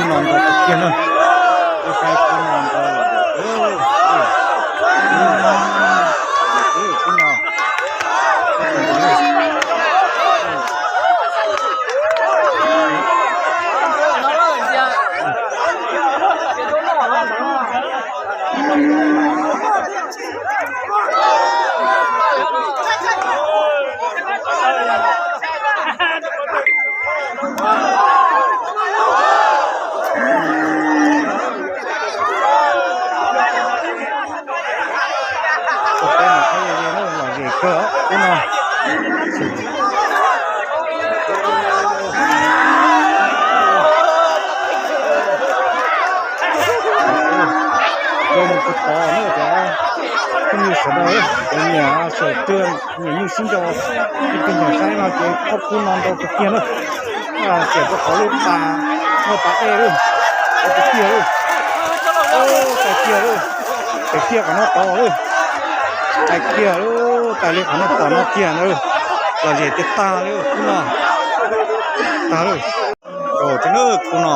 No nrau tiag tiag na. Ua sai khub no nrau lawm. Khub no. Ua teb mas thiab lom zem kawg khub no. Zoo mus txog tod na cov phooj ywg sawv daws, cov niam sawv daws, niam nyuj sib nraus, ib tug niam saib no ces ob khub no nrau tiag tiag na. Tiam rau qhov lub pas, muaj pas dej lawm, tiag tiag lawm, tiag tiag lawm, tiag tiag qhov no tod lawm, tiag tiag lawm, tais li qhov no tom no tiag na, lom zem tiag tag li khub no, tag lawm. Nrau tiag lawm khub no,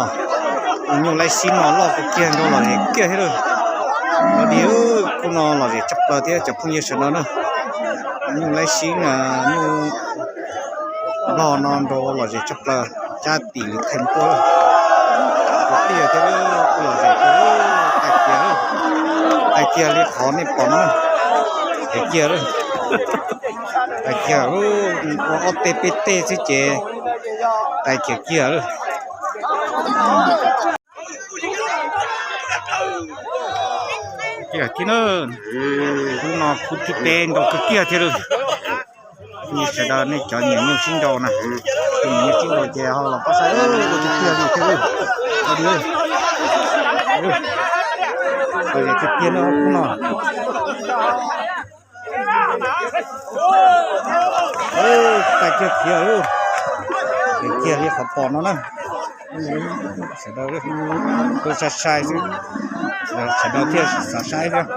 nyuj laib sib no loj kawg kiag, nrau lom zem kiag thiab lawm. Lom zem, khub no lom zem tshaj plaws thiab cov phooj ywg sawv daws na. Nyuj laib sib, nyuj nplog no nrau lom zem tshaj plaws, cab tim lwm theem tuaj. Tiag thiab, lom zem tiag, tais kiag, tais kiag li qhov nej pom no, tais kiag, tais kiag, ua ob teg peb teg xwb ces tais kiag kiag lawm. Kiag kiag na, khub no khub thib peb nrau kiag kiag thiab lawm. Sawv daws nej cov niam nyuj sib nraus na, niam nyuj sib nraus ces ho los pab saib ua tiag tiag li thiab lawm. Tiag tiag na khub no. Tais kiag kiag lawm, kiag li qhov pom no na. Sawv daws, sai sai xwb, sawv daws thiaj xav saib thiab.